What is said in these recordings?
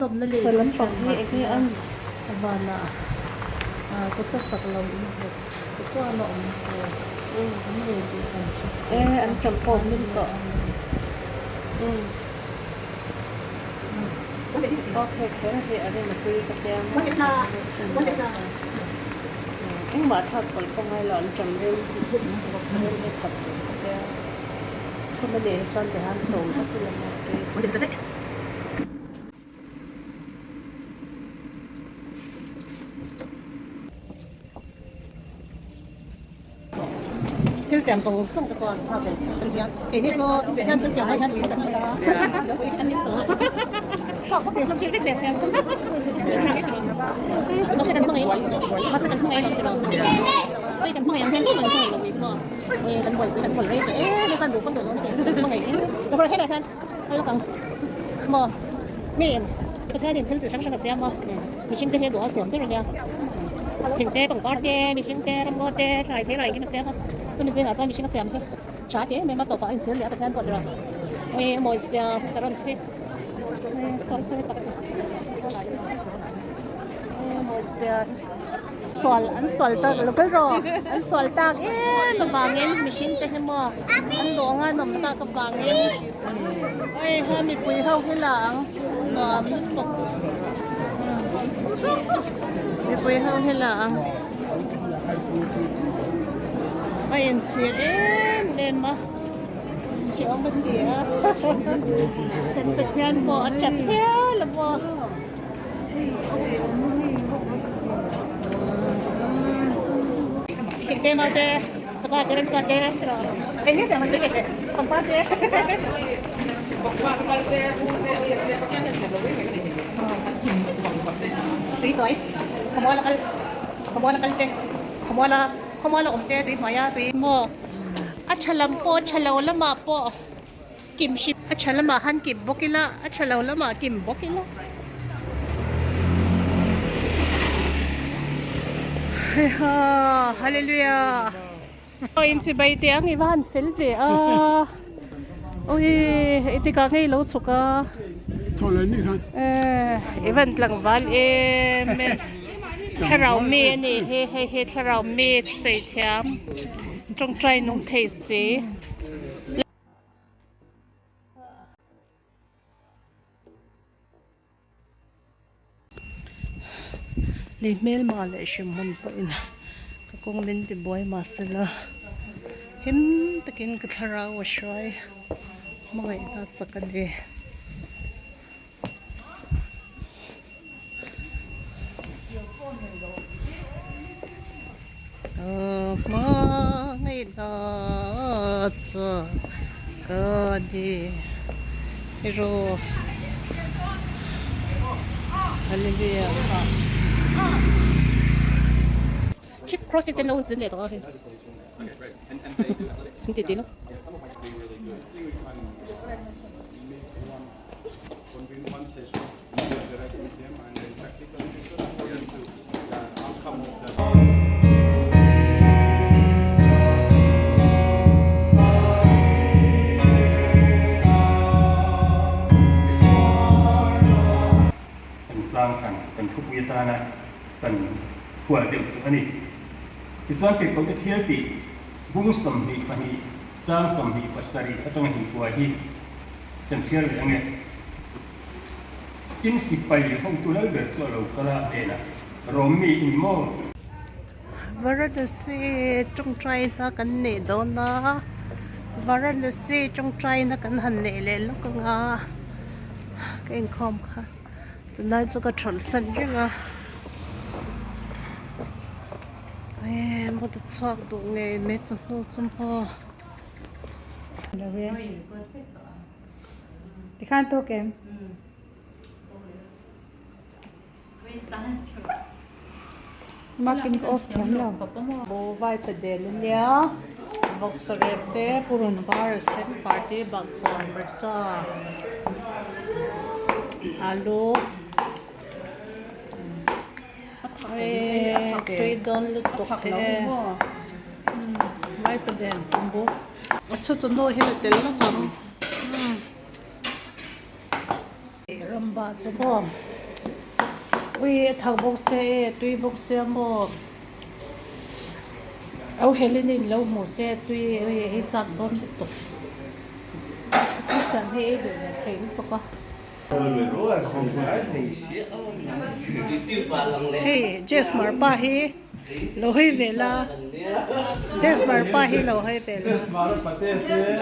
Sa lampang hi eng nge an vanah kut a sak lo in nghet chi kual a awm tur an nei tih kan hre si E an ṭam pawh hming tawh aw hei kher hi a rin a tui ka tia maw chhun dan chuan engmah thlak pawlh pawh ngai lo an ṭam rem bawk sa rem hi khat duh ka tia chhum a nih hi chuan tihian chhum vak ila maw tui. Thil siam zawng zawng te chuan nghak vel kan hian keini chu hian thil siam lai hian ui kan hmang a ui kan hming tawh a mahse kan hmangaih mahse kan hmangaih lo tiraw ui kan hmangaih ang hian tumah kan hmangaih lo ui maw ui kan buaipui kan buai rei teh em chuan duh pawn duh lo na kan hmangaih helai hian a lawk ang maw mi Pathianin thil chi hrang hrang a siam a mihring te hi a duh a siam ber a nia thing te pangpar te mihring te ramngaw te thlai thei rai engkim a siam a chumi zingah chuan mihring a siam hi tha te em em a tawpah a inchhir leh a Pathian pawh tura ui a mawi sia saron hi sawr sawr tak a mawi sia. Sual an sual tak lo kal rawh an sual tak em avangin mihring te hi maw an dawng a nawm tak avangin hei ha mipui ho hi la ang nuam lutuk mipui ho hi la ang a inchhir em em a hreawm a ti a kan Pathian pawh a tap hial a maw. Thing te mau te sapa te rengsa te eng nge siam an sawi ve pangpar te tui hnuai khawmual a kal khawmual a kal te khawmual a khawmual a awm te tui hnuai a tui maw a tha lam pawh a tha lo lamah pawh. Kim hrim a tha lamah han kim bawk ila a tha lo lamah kim bawk ila. Heiha hallelujah aw in chibai teh ang i va han fel ve a ui engtikah nge i lo chhuk a i van tlangval em em thlarau mi a ni hi hei hi thlarau mi sawi thiam tawngtai nung thei si. Lei hmelma leh hremhmun pawhin ka kawng min ti buai mahsela him takin ka thlarau a hruai hmangaihna chak a ni. Hmangaihna chak a ni hero Hallelujah Keep crossing te lo zin leh tawh a hei an ti ti lo. Kan chang hran kan thupui atana kan hual deuh chu a ni. Tichuan Tirhkohte thil tih bung 22 chang 27 atanga hnih kuai hi Kan chhiar leh ange. Tin sipai hotu lal ber chu a lo kal a hnenah, Rom mi i ni maw? Varanasi tawngtaina kan neih dawn a, Varanasi tawngtaina kan han neih leh lawk ang a, ka inkhawm kha tunlai chu ka thawlhsan reng a, eh motor chhuak duh ngei mai chawhnu chu maw. Tikhan tawk em? Makin ka off thiam lo. Bo vai pa den ania vawksa rep te purun var a sen par te bakkhawm hmarcha alu tui dawn lutuk e vai pa den tumbu. A chhutu nu hi la tel lawk ang. Ramba chu maw. Ui a thak bawk se e tui bawk se a maw au Helen in lo hmu se tui ui ei chak dawn lutuk thil siam hi ei duh ve thei lutuk a. Hei Jesmar pa hi. Lo hawi ve la Jesmar pa hi lo hawi ve la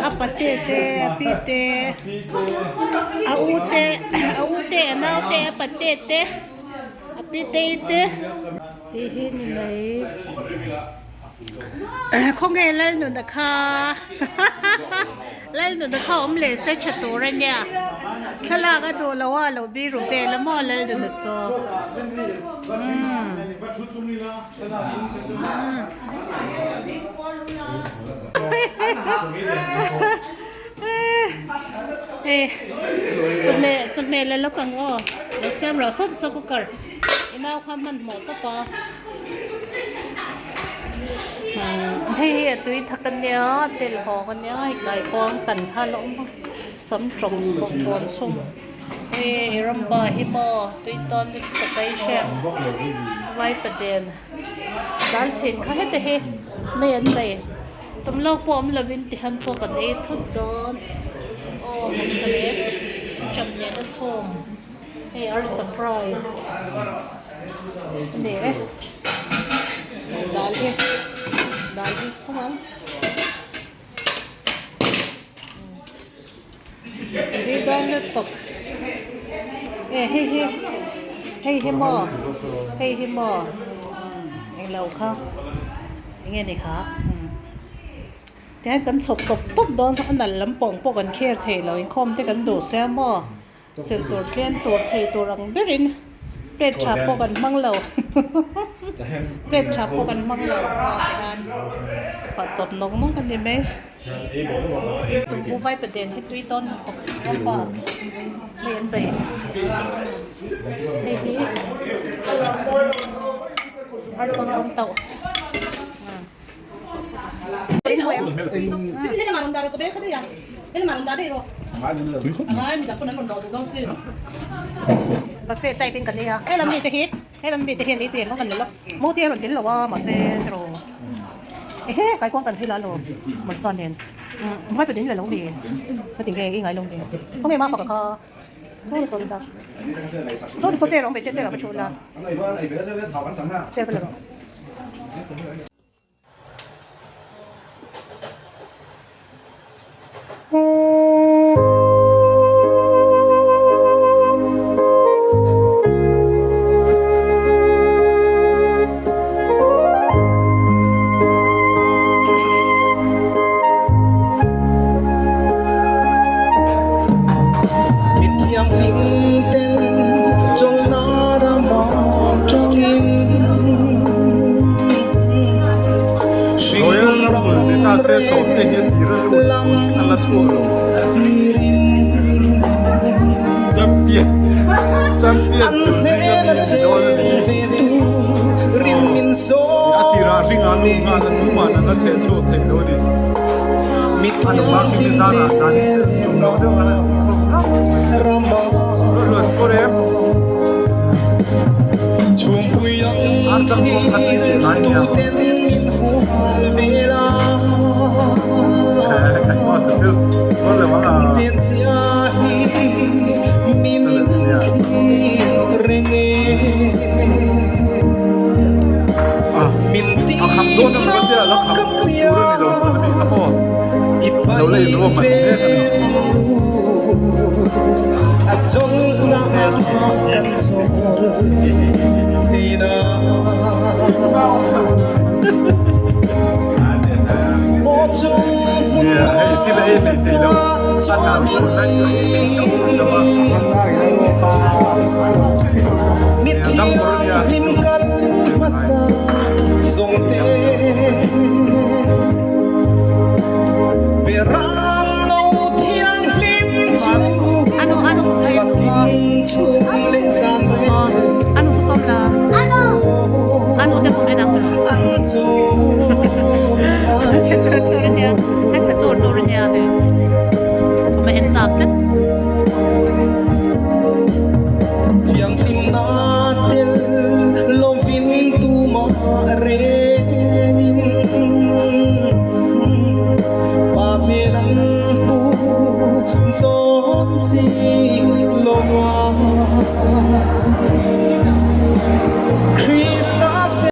a pate te a pi te a u te a u te a nau te a pate te a pi te te tih hi ni mai khawnge Lalnuna kha Lalnuna kha awm leh se tha tur a nia thlalak a duh lo a lo biru vel a maw Lalnuna chu umm hei chawhmeh chawhmeh la lawk ang aw lo siam rauh sawt sawt cooker i nau kha hmanhmawh tawp a. Hei hi a tui thak a nia tel hawk a nia hei kaikuang kan kha la awm a sam tawng bawk bawn chhung hei i ramba hi maw tui tawn lutuk a i hria vai paden dal chhin kha heti hi mai an nei tum lawk pawh awm lovin ti hian pawh kan ei thut dawn aw hmeichhe rep ṭam nen a chhung. Hei arsa fry a ni e dal hi dal hi khawng ang tui dawn lutuk e hei hi hei hi maw hei hi maw englo kha enge ni kha. Tihian kan chhawp tawp tawp dawn a nal lampang pawh kan kher thei lo inkhawm te kan duh sia maw. Silh tur tlem tur thei tur ang berin plate tha pawh kan hmang lo plate tha pawh kan hmang lo ah hian pah chawp nawk nawk a ni mai tumbu vai paden hi tui dawn lutuk rawng pa hei an bei hei hi archang rawng tauh. Buffet type in kan ei a helam mi te hi helam mi te hian ei tui engmah kan la lo mo te a rawn tel lo a mahse ro ehe kaikuang kan thil a lo hmarcha nen umm vai pawh in la lo mi ka ti nge i ngai lo mi khawnge ma faka kha saw saw la saw saw chair a awm ve te chair ah va thu la chair va la rawh. Royal Rumble ni ta se sawmte hi a tir a lut a la chhuak lo. Champion champion tur zinga mi a ni dawn a ni. A tirah hringa lut nghal a tumah an la theh chhuak thei lo a ni. A nula khi mi zarah zan in chu tum lo deuh a la ni khawp Ruat kawr em? Ar chang pawh kha tui tih ngai nia. Kan boss chu kawr lo ang a. A kham dawn emaw ka tia la kham tur a ni lo tun a nih kha maw lo la inruah hman mek a ni. Nia hei thil ei hleih theih loh a tlan hun lai chu ei theih chauh a ni lo a. Nia dam kawr a nia hei chu.